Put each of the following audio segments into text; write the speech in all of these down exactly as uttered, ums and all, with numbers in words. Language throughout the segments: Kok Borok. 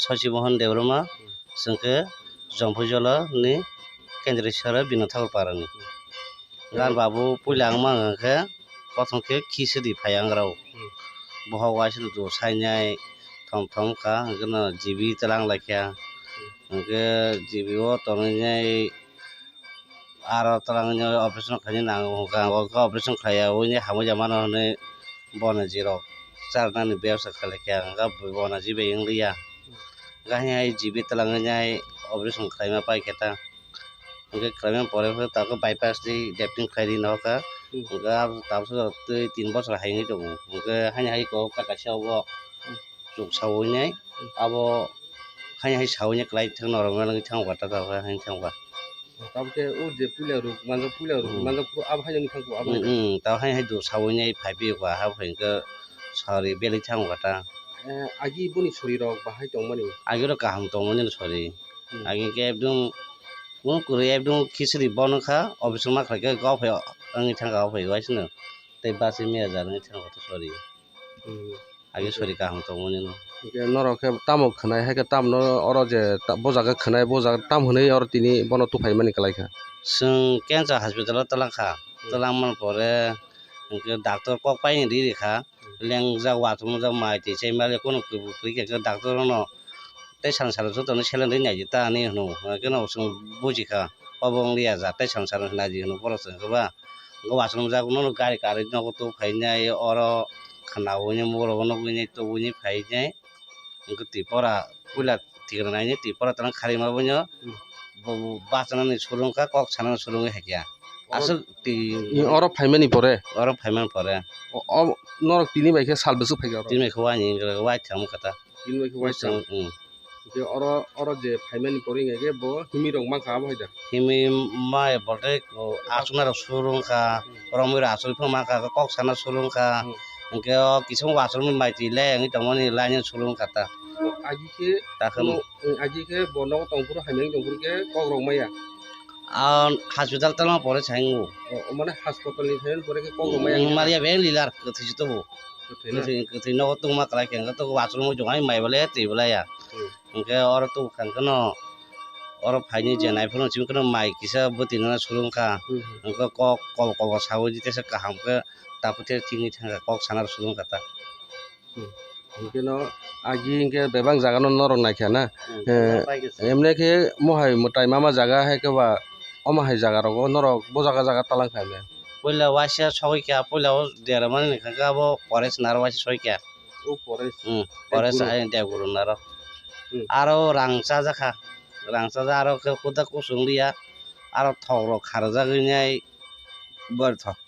Thosi Mohan Debbarma, chwng khe Jompuijala ni Kendreshwar Bino Thakur Para ni. Gan babu puila ang mang khe, prothom khe Khisidi phai ang rw. Bohok waisa do sainai thom thom kha, hwnkhe no G B twlang lai kha. Hwnkhe G B o tonwi nai aro twlang nai operation khainai nango, hwnkhe ang operation khaiya, uni hamya mano hwnwi bono jirok charnani bebsa khlai kha, hwnkhe bono jibai wng liya. Hwnkhe hai G B twlang nai operation khlaima pai khe ta. Hwnkhe khlaimani pore khe tabuk bypass tei depting khlai di nohor kha. Hmm. Hwnkhe abo tabuk tei tin bochor hai wngwi tongo. Hwnkhe haini hai kok kha kaisa obo chuk sawi nai. Hmm. Abo haini hai sawi nai kwlai thang norok wngwi thang kha ta tabuk haini thang kha. Tabuk khe o je puila rok manjak, puila rok Hmm. manjak phuru abo haino wngwi thang kha abo Hmm, hai. Hmm, tabuk haini hai do sawi nai phai phi kha ha hwnkhe sori belai thang kha ta. Eh, agi boni sori rok bahai tongmani? Agi rok kaham tongmani sori. Hmm. Agi khe ekdom kunu kwrwi ekdom khichiri bono kha, operation ma khlai khe ophai wngwi thang kha, ophai waisano tei bachwi mia jar wngwi thang kha, sorry. Hmm. Agi sorry kaham tongmani no. Hwnkhe norok khe tamo khwnai, hai khe tamno oro je ta-, bo jaga khwnai, bo jaga tam hwnwi oro tini bono tuphaimani kwlai kha? Chwng cancer hospital o twlang kha, Hmm. twlang man pore hwnkhe doctor kok paini ri ri kha. Lengjak, uathukjak, mai twi chai mali, kunu kwrwi khe doctor no tei sana sana jotono seleng ri naidi ta hinwi hwno, hwnkhe no chwng buji kha, obo wng liya ja tei sana sana naidi hwno borok chwng khe ba. Hwnkhe uathukjak nono gari karwi nogo tubui phainai, oro khwnaui borok nugui nai tubui nai phainai, hwnkhe twi pora puila tikna nainai twi pora twlang kharwi ma buino. Hmm. Bo bachanani surung kha, kok sanani surungwi hai khe. Oro Aswk twi oro phaimani pore? Oro phaimani pore. O, o, norok tini bai khe sal bwswk phaikha oro? Tini bai khe waini wngkha, waitham wngkha ta. Tini bai khe waitham? Hmm. Hwnkhe oro, oro je phaimani pore hwnkhe bo himwi rok mankha abo hai da? Himwi mai bolte, o, aswknai rok surung kha, Hmm. romwi rok aswk phano mankha, kok sana surung kha. Hmm. Hwnkhe o kisa aswknai mai twi le wngwi tongmani line surung kha ta. Agi khe Takhe kuno, agi khe bo nogo tongphuru, hamya wngwi tongphuru khe kok rok maya? Ah, hospital twlangma pore sai wngo. O, o mane hospital ni phaimani pore khe kok rok maya wngkha? Maya be lilar kwthwi se tubu. Kwthwi na? Kwthwi, kwthwi nogo tungma kwlai khe, hwnkhe to wachung mui jong ai mai bole twi bole ya. Hmm. Hwnkhe oro tubu kha hwnkhe no, oro phaini je nai phuru chini kheno mai kisa bwtwi nana sulung kha. Hmm, hmm. Hwnkhe kok kobo kobo saui di tesa kaham khe takhuk tei thwngwi thangkha, kok sana sulung kha ta. Hmm. Hwnkhe no agi hwnkhe bebak jaga no norok naikha na? Hmm, Eh, pai khe se. Emne khe mohai mwtai mama jaga hai khe ba omo hai jaga rogo norok bo jaga jaga talang kha emne? Puila waisa sogwi kha, puila o dera mani ni kha khe abo forest naro waisa sogwi kha. O forest. Hmm, forest Debguru. Ai Debguru naro. Hmm. Aro rang chajakha, rang chaja aro khe kuda kusung liya, aro thok rok kharjagwi nai bor thok.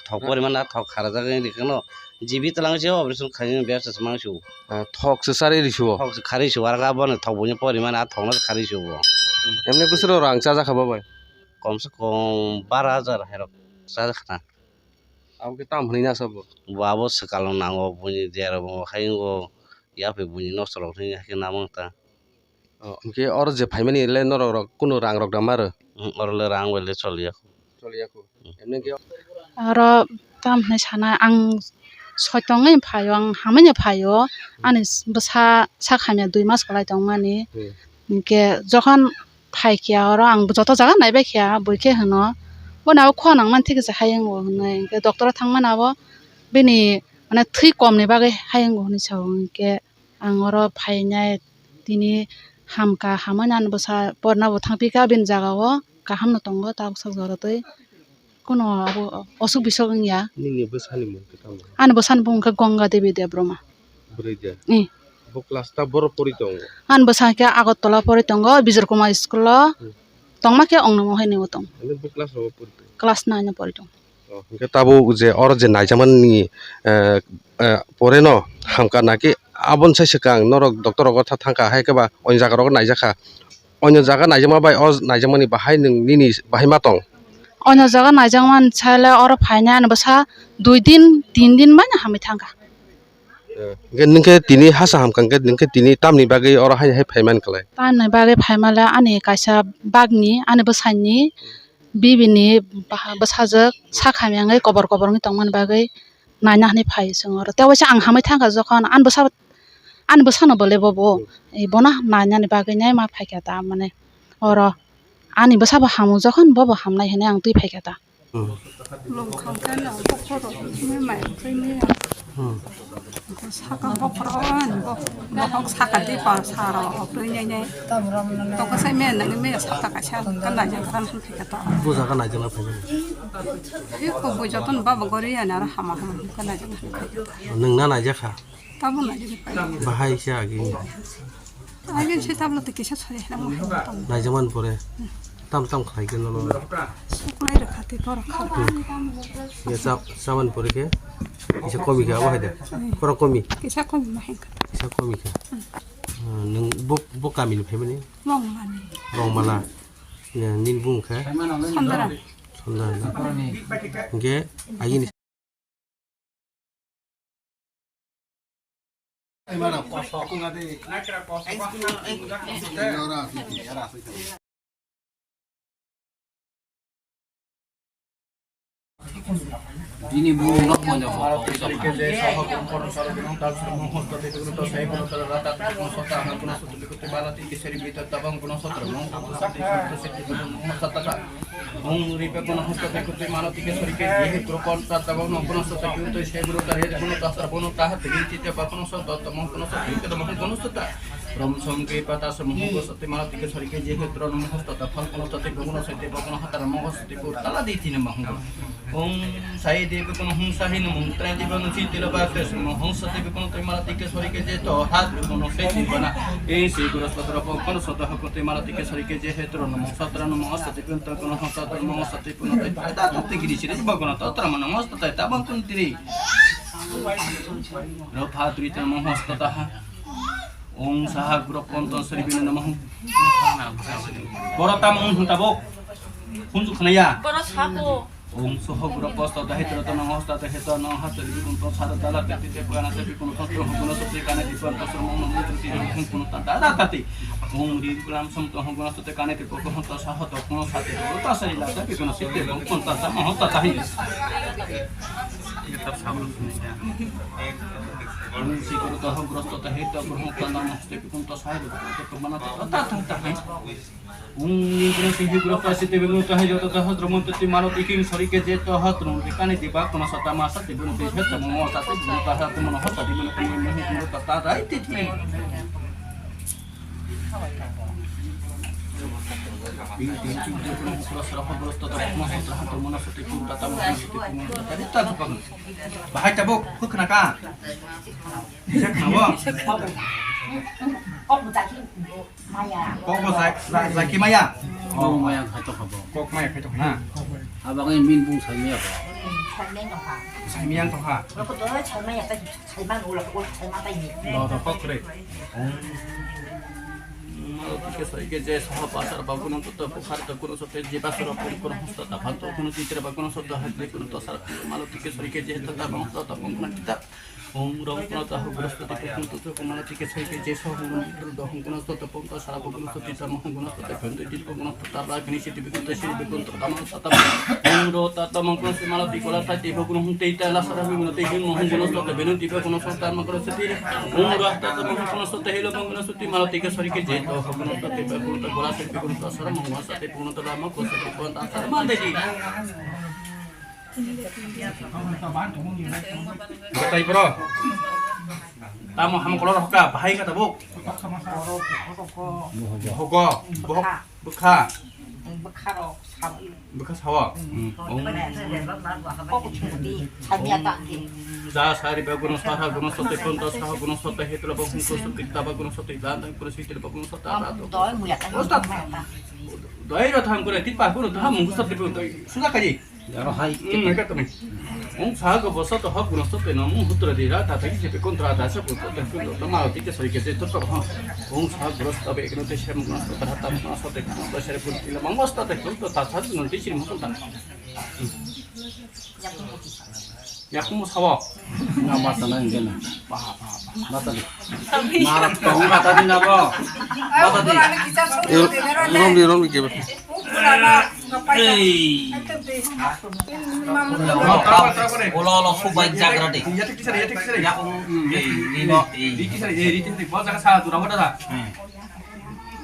Thok Ha? Poriman a thok kharajak wngya kheno G B twlang se operation khainani bebsa se mangsu. Ah, thok se sari risu o? Thok se khari su, aro abono thok buini poriman a thokno se khari su bo. Emne bwswk rang chajakha bo bai? Kom se kom bara hajar hai rok chajakha na. Abo khe tam hwnwi na sabo? Bo abo swkang nango buini dera bo hai wngo yapri buini nosto rok hwnwi hai khe namung ta. Oh, hwnkhe oro je phaimani le norok rok kunu rang rok da maro? Hmm, oro le rang bai le choliya. Choliya kho. Hmm. Emne khe oro tam hinwi sana ang soi tongwi phaio, ang hamwi no phaio. Hmm. Ani bwsa sak hamya dui mas kwlai tongmani. Hmm. Hinkhe jokhon phaikha oro ang joto jaga naibaikha, buikhe hwno, "Bono abo khua nangmani thik se hayung o," hwnwi. Hinkhe doctor o thangmani abo bini, mane, thwi komni bagwi hayung o hwnwi sao. Hinkhe ang oro phainai tini hamkha, hamani ani bwsa porna bo thangpikha bini jaga o, kaham no tongo tabuk sak jora twi. Kuno abo osuk bisuk wngya. Nini bwsani mung khe tamo? Ani bwsani bumung khe Ganga Devi Debbarma. Bwrwi de? Eh. Bo class ta boro pori tongo? Ani bwsa khe Agartala pori tongo, Bijor Kumar school o. Hmm. Tongma khe ongno mo hai nw tong. Ani bo class rogo pori tongo? Class nine o pori tongo. Oh, hwnkhe tabuk je oro je naijakmani, eh, eh, pore no hamkha naki aboni sai swkang norok doctor rogo tha-, thangkha, hai khe ba oini jaga rogo naijakha. Oino jaga naijakma bai o naijakmani bahai nwng nini bahai ma tong? Oino jaga naijakmani sai le oro phainai ani bwsa dui din, tin din bai no hamwi thangkha. Eh, hwnkhe nwng khe tini hasa hamkha hwnkhe nwng khe tini tamni bagwi oro hai hai phaiman kwlai? Tamni bagwi phaima le ani kaisa bagni, ani bwsani bibini baha-, bwsajwk sak hamya wngwi kobor kobor wngwi tongmani bagwi naina hinwi phai chwng oro. Tei waisa ang hamwi thangkha jokhon ani bwsa ani bwsano bole bobo, eh, bono nainani bagwi nai ma phaikha ta, mane oro ani bwsabo hamu jokhon bobo hamnai hinwi ang twi phaikha ta. Hmm. Lungkhang khe no bokhorok mai mai khe mai. Hmm. Saka bokhorok ani bo-, bokhok saka di pa saro ok twi nai nai. Tokosai me nang me saka kaisa kan naijak kan phaikha ta. Buja kan naijak na phaikha. Eko buja ton baba gori ani aro hama hama kan naijak na phaikha. Nwng na naijakha? Tamo naijak phaikha. Bahai se agi. Agi se tablo te kisa sari hwnwi tamo. Naijakmani pore tam tam khlai khe nono. Suklai rwkha tei borok kha. Ye cha-, chamani pore khe kisa komi khe abo hai de. Borok komi. Kisa komi ma hengkha. Kisa komi khe. Hmm. Ah, nwng bo, bo kamini phaimani? Rongmani. Rongmala. Ye, nini bung khe? Sondra. Sondra. Hingke agini Bini bumung no ponjo. Ong ripe kono hosta tei kutui mano tike sorike jehe kuro kon ta tabok no kono sota kiu tui se buru ta he kono ta sar bono ta ha tigi tite ba kono sota tamo kono sota tike tamo kono sota rom som ke pata som ho ko soti mano tike sorike jehe kuro no hosta ta phal kono soti kono soti ba kono hatara mo soti ko tala di tine ma ho. Ong sai de kono hung sahi no mung trai de kono si tila ba ke mo hung soti kono tui mano tike sorike je to hat kono se ti bana e se kuro sota ro kono sota ha ko tui mano tike sorike jehe kuro no mo sota no mo soti kono soti kono hosta ta mo soti Puno tai pai ta ta tigiri siri ba kono ta tra mana mas ta ta ba kun tiri. Ro pha turi ta mo hosta ta ha. Ong saha gro kon to sri bina namo. Boro ta mo hun ta bo. Hun ju khna ya. Boro sa ko. Ong soho gro pos ta he to ta mo hosta ta he to no ha sri kun to sa ta la te te ko na te kun to to kun to te kana di kon to mo no te ti kun ta ta ta ti. Ong ri gram som to ho gro to te kana te ko ko to sa ho to kun sa te ko ta sa ila te kun se te ko kun ta ta mo hosta ta he. Sikoro to hok grosto to hei to borok to nang hostep kun to sai to to mana to ta ta ta hai. Ung ni grosto hi grosto si te bemu to hai joto to hos romon to ti mano tiking sori ke je to hot rum ke kani di ba kono sata ma sa te bemu te het to mo sa te bemu ta sa te mono hot ta di mono kani mo hi grosto ta dai ti ti. Bahai tabuk, huk khna ka? Kisa khna bo? Kok bo jai, jai, jai ki maya? Kok maya khai tokha bo. Kok maya khai tokha na? Abang ini min bung sai maya bo. Sai maya tokha. Sai maya tokha. Sai maya tokha. Sai maya tokha. Sai maya tokha. Sai maya tokha. Maro tike sori ke je soha pasar ba kuno to bukhar to kuno sote je basura pun kuno hosta ta phanto kuno titra ba kuno sote hakri kuno to sar maro tike sori ke je ta ta bang ta ta bang kuno kita. Om rong kuno ta ho grosto tike kuno to maro tike sori ke je soha kuno to do kuno sote pon ta sara kuno sote ta mo kuno sote kuno to dit kuno to ta ba kini siti kuno to siri kuno to ta mo ta ta. Om ro ta ta mo kuno se maro tike la ta ti ho kuno hum te ta la sara kuno te kuno mo kuno sote beno tike kuno sote ta mo kuno sote. Ung rasta to mung kono sote hilo mung kono sote mala tike sori ke je to kono sote pe kono to gola se pe kono to sara mung wasa te kono to lama ko se pe kono ta sara mande ji. Batai bro. Tamo ham kolor hoka bahai ka tabuk. Hogo. Bohok. Bwkha. Bwkha rok sawi. Bwkha sawa. Hmm. Kok chumudi, samya ta di. Ja sari ba guno saha guno sote konta saha guno sote hetla ba guno sote taba guno sote dan dan guno sitla ba guno sote. Doi muya ta. Osta. Doi ro thang guno titpa guno ta mungu sote guno doi. Suda kaji. Aro hai. Hmm, ka tani. Ong saha go bosa to hok guno sote no mu hutra di ra ta ta ki se pe kontra da se ko to to ma ti ke sori ke to to ho. Ong saha gros ta be ekno te sem guno sote hata guno sote guno to sere pun ila mangos ta te to ta sa guno ti siri mo ta. Ya kumu sawa. Na masa na ingena. Ba ba ba. Masa di. Mara tong kata di na bo. Masa di. Rom di rom di ke. Hey. Ulo, ulo, subai jagra de. Yakung, eh, rino, eh. Hmm.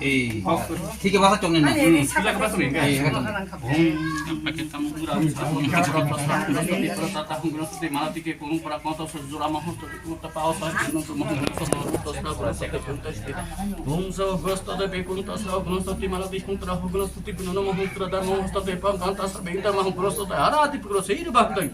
Eh. Thik basa chongni na. Hmm. Eh, haka chongni. Bhumso hostade bekunta sra hugno soti mala bhikkhuntara hugno soti punano mohuntra dharmo hostate panganta sarventa maham hugno soti harati pugno seir bhaktai.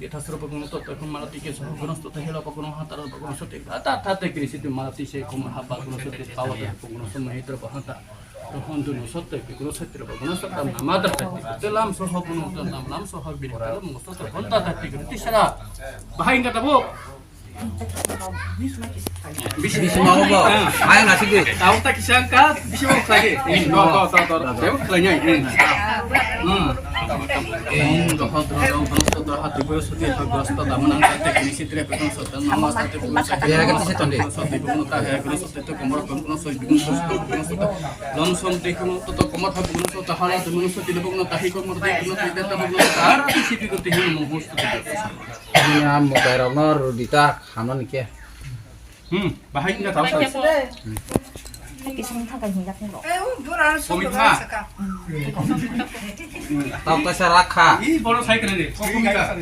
Yatha sropa hugno soti hugno mala tike so hugno soti hela pugno hatara pugno soti ata tate krisi tu mala tise kum haba hugno soti pawata hugno soti mahitra bahanta. Rohon duno soti hugno soti pugno soti namadar soti telam so hugno soti nam lam so hugno soti honta tati tisara. Bahai kata bu. Bisi, bisi mau bo. Ayang nasi di. Tahu tak kisah angkat, bisi mau lagi. Ini, to, to, to, to. Tahu kelanya ini. Hmm. Eh, to, to, to, to, to, to, hati bro, soti, to, bro, soti, daman angkat, teknik sitri, pekan, soti, nama, soti, pekan, soti, Ya, ganti sih, Tondi. Soti, pekan, tak, ya, pekan, soti, itu, komor, pekan, soti, pekan, soti, pekan, soti, lom, som, teh, pekan, to, to, komor, pekan, soti, hala, pekan, soti, pekan, tahi, komor, teh, pekan, soti, teh, pekan, soti, har, siti, pekan, teh, pekan, soti, pekan. Ini am, motai rok no rudi ta, hamno ni ke. Hmm, bahai kena tahu saya. Kisung thangkai hinjak ni rok. Komi kha. Tahu ta sara kha. Ih, boro sai kena ni. Komi kha.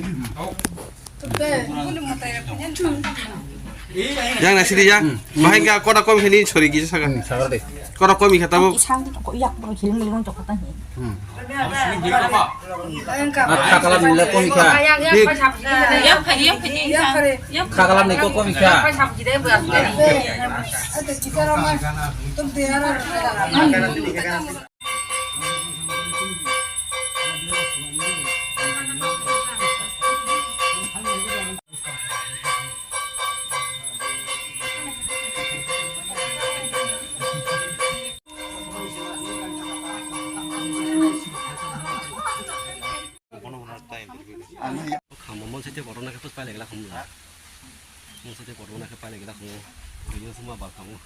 Yang nasi dia. Bahai kena kota komi kha ni chori gisa kan. Sabar deh. Kota komi kha tahu. Kisang ko yak bang hiling hiling jok ta ni. Hmm. Khakalam nila komi kha. Yang kha, yang kha, yang kha. Khakalam ni ko komi kha. Khamo mon sete corona khe pai lagla khamo. Mon sete corona khe pai lagla khamo. Video suma ba khamo.